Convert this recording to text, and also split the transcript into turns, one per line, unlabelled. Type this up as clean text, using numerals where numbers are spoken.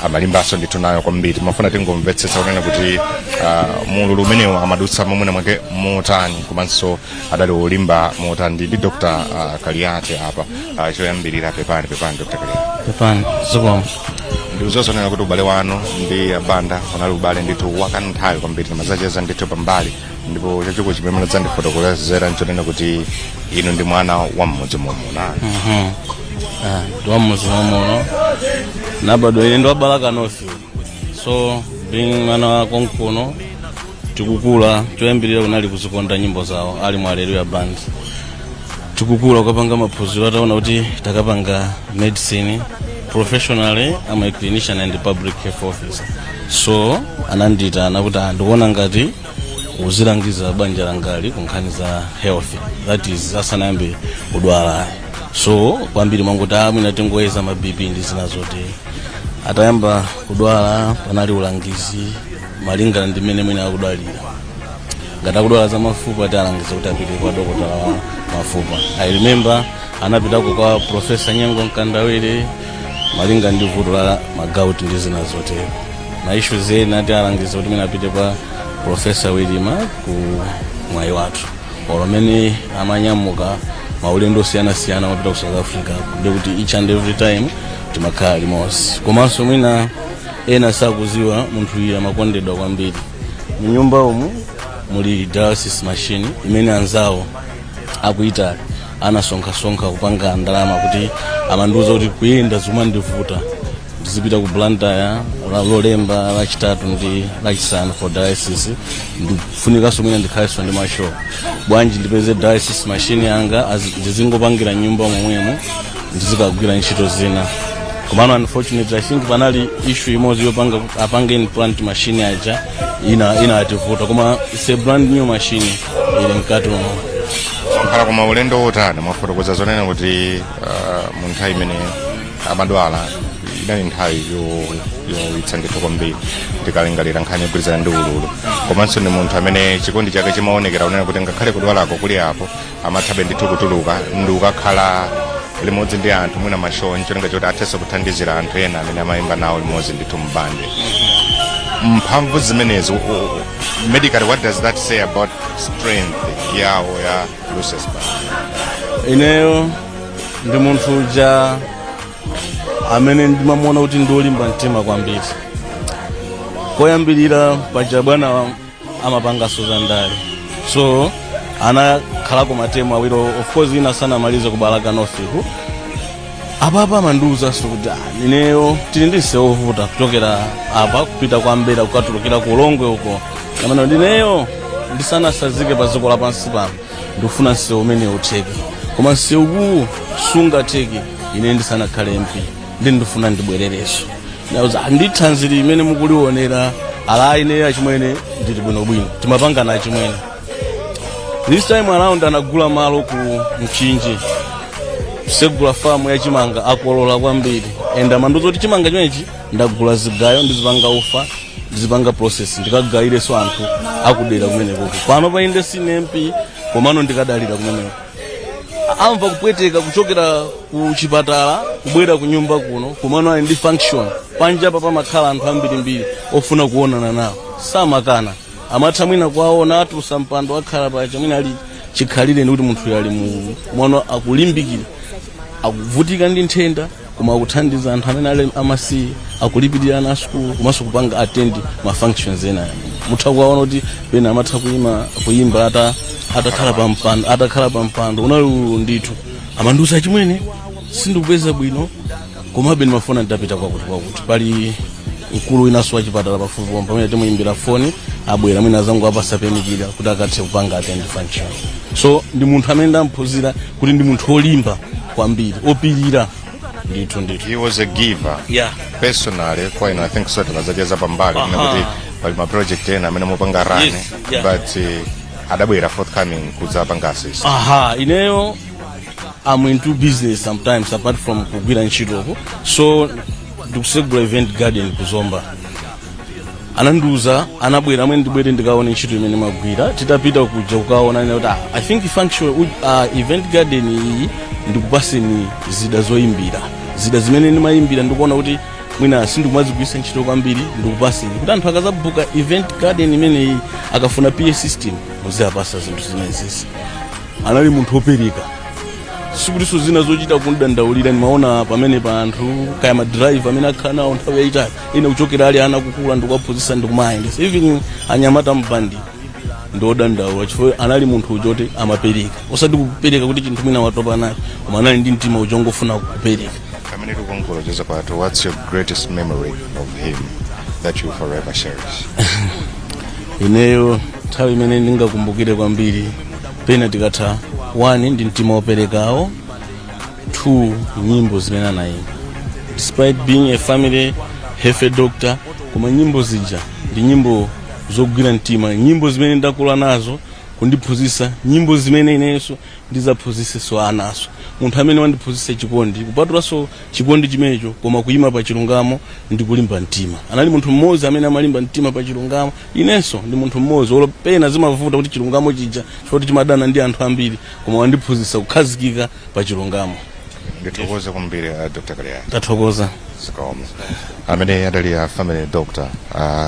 Amalimbanso ndithu nayo kwambiri. Mafuna tingomvetsetsa kunena kuti mululu umenewu amadutsa momwena mwake motani, komanso adali olimba motani. Ndi Dr. Kaliati apa. Choyambirira, pepani, pepani, Dr. Kaliati.
Pepani, zikomo.
Ndikuzozonena kuti ubale wanu ndi abanda unali ubale ndithu wakanthawi kwambiri. Timazacheza ndithu pambali, ndipo chachikulu chimene munadzandifotokozera nchonena kuti inu ndi mwana wa mmudzi momuna.
Ah, ndi wa mmudzi momuno, nabadwa ine ndi wa Balaka North. So being mwana wa konkuno, tikukula, choyambirira kunali kuzikonda nyimbo zawo ali mu Alleluya Band. Tikukula, ukapanga maphunziro, ataona kuti takapanga medicine. Professionally I'm a clinician and public health officer, so ananditana kuti, "Ah, ndikuona ngati uzilangiza banja langali ku nkhani za health," that is asanayambe kudwala. So kwambiri mwanguti mwina tingoyeza ma BP ndi zina zoti. Atayamba kudwala, panali ulangizi malingana ndi mmene mwina akudwalira. Ngati akudwala za mafupa, ti alangiza kuti apite kwa dokotala wa mafupa. I remember anapitako kwa Professor Nyengo Mkandawire malinga ndi vuto la ma gout ndi zina zotero. Ma issues ena ti alangiza kuti mwina apite kwa Professor Wilima ku Mwaiwathu. Olo mene amanyamuka maulendo osiyanasiyana, amapita ku South Africa, kude kuti each and every time timakhala limodzi. Komanso mwina ena sakuziwa, munthu uyu amakondedwa kwambiri. Munyumba umu muli dialysis machine imene anzawo akuitali anasonkhasonkha kupanga ndalama, kuti amandiuza kuti kuyenda zimandivuta, ndizipita ku Blantyre Lolemba, Lachitatu ndi Lachisanu for dialysis. Ndifunikanso mwina ndikhalenso ndi ma show, bwanji ndipeze dialysis machine yanga ndizingopangira nyumba momwemo, ndizikagwira ntchito zina. Komano unfortunately, I think panali issue imodzi yopanga apange implant machine aja, ina ativuta, koma it's a brand new machine ili mkati umo.
Mwakhala koma ulendo wotani? Mwafotokoza zonena kuti mu nthawi imene amadwala inali nthawi yowitsa ndithu kwambiri, ndikalingalira nkhani yogwirizana ndi ululu. Komanso ndi munthu amene chikondi chake chimaonekera kunena kuti ngakhale kudwalako kuli apo, amathabe ndithu kutuluka ndi kukakhala limodzi ndi anthu, mwina ma show, ncholinga choti athenso kuthandizira anthu ena amene amayimba nawo limodzi ndithu mbande. Mphamvu zimenezi, medically, what does that say about strength yawo ya Lucius Banda?
Ineyo ndi munthu uja amene ndimamuona kuti ndi olimba mtima kwambiri. Koyambirira paja bwana amapanganso za ndale, so anakhalako ma term awiri. Of course ina sanamalize ku Balaka North ku. Apapa amandiwuzanso kuti, "Ah, ineyo tili ndi msewu ovuta kuchokera apa kupita kwa Mbera, kukatulukira ku Ulongwe uko. Amene ndineyo ndisanasazike pa dziko lapansi pano, ndikufuna msewu umene utheke, koma msewuwu sungatheke ine ndisanakhale MP, ndi ndifuna ndibwererenso." Ndauza ndi thanzi limene mukulionera ala, ineyo achimwene ndili bwinobwino, timapangana achimwene. This time around anagula malo ku Mchinji, segula famu ya chimanga, akolola kwambiri, and amandiuza kuti chimanga chimenechi ndagula zigayo, ndizipanga ufa, ndizipanga process, ndikagayirenso anthu akudera kumenekoko. Pano painde sine MP, komano ndikadalira kumeneko. Amva kupweteka kuchokera ku chipatala kubwera ku nyumba kuno, komano ali ndi function panjapa, pamakhala anthu ambirimbiri ofuna kuonana nawo, samakana. Amatha mwina kuwaona, atulusa mpando, akhala pacha, mwina ali chikhalire ndi kuti munthu ali mu mwana, akulimbikira, akuvutika ndi nthenda, koma akuthandiza anthu amene ali amasiye, akulipirira ana sukulu, komanso kupanga attend ma functions ena. Mutha kuwaona kuti pena amatha kuyima, kuyimba atakhala pa mpando, atakhala pa mpando. Unali ululu ndithu. Amandiuza, "Chimwene, sindikupeza bwino, komabe ndimafuna nditapita kwakuti kwakuti." Pali mkulu winanso wa chipatala pafupi pamene timuyimbira foni, abwera, mwina azangu apasa painkiller kuti akathe kupanga attend function. So ndi munthu amene ndamphunzira kuti ndi munthu olimba kwambiri, opirira ndithu ndithu.
He was a giver. Personally kwa ino, I think so timazacheza pambali kuna kuti pali ma project ena amene mupanga run, but adabwera forthcoming kudzapanga assist.
Aha, ineyo I'm into business sometimes apart from kugwira ntchitoko, so ndikusegula event garden kuzomba. Anandiuza, anabwera, amene ndibwere ndikaone ntchito imene magwira. Titapita kuja kukaona, ine kuti, "Ah, I think function event garden iyi, ndikupaseni zida zoyimbira, zida zimene ndimayimbira." Ndikuona kuti Mwina sindikumazigwiritsa ntchito kwambiri, ndikupaseni kuti anthu akazabuka event garden imeneyi, akafuna PA system, muziyapasa zinthu zimenezisi. Anali munthu wopereka, sikutinso zina zochita kundandaulira. Nimaona pamene pa anthu kaya ma driver amene akhala nawo nthawi yayitali, ine kuchokera ali ana kukula ndikuwaphunzitsa, ndikumayendesa, even anyamata mbandi ndiodandaula chifukwa anali munthu uchoti amapereka, osati kupereka kuti chinthu mwina watopa nacho, koma anali ndi mtima uchongofuna kupereka.
Pamene tikukongola kucheza kwathu, what's your greatest memory of him that you forever cherish?
Ineyo nthawi imene ndingakumbukire kwambiri, pena tikatha, one, ndi mtima woperekawo, two, nyimbo zimene anayimba. Despite being a family health doctor, koma nyimbo zija ndi nyimbo zogwira mtima, nyimbo zimene ndakula nazo, kundiphunzitsa nyimbo zimene inenso ndidzaphunzitsenso anaso. Munthu amene wandiphunzitsa chikondi, kupatulanso chikondi chimenecho, koma kuyima pa chilungamo ndi kulimba mtima. Anali munthu mmodzi amene amalimba mtima pa chilungamo. Inenso ndi munthu mmodzi olo pena zimavuta kuti chilungamo chija choti chimadana ndi anthu ambiri, koma wandiphunzitsa kukhazikika pa chilungamo.
Ndithokoze kwambiri, Dr Kaliyati.
Tathokoza.
Zikomo. Amene adali a family doctor.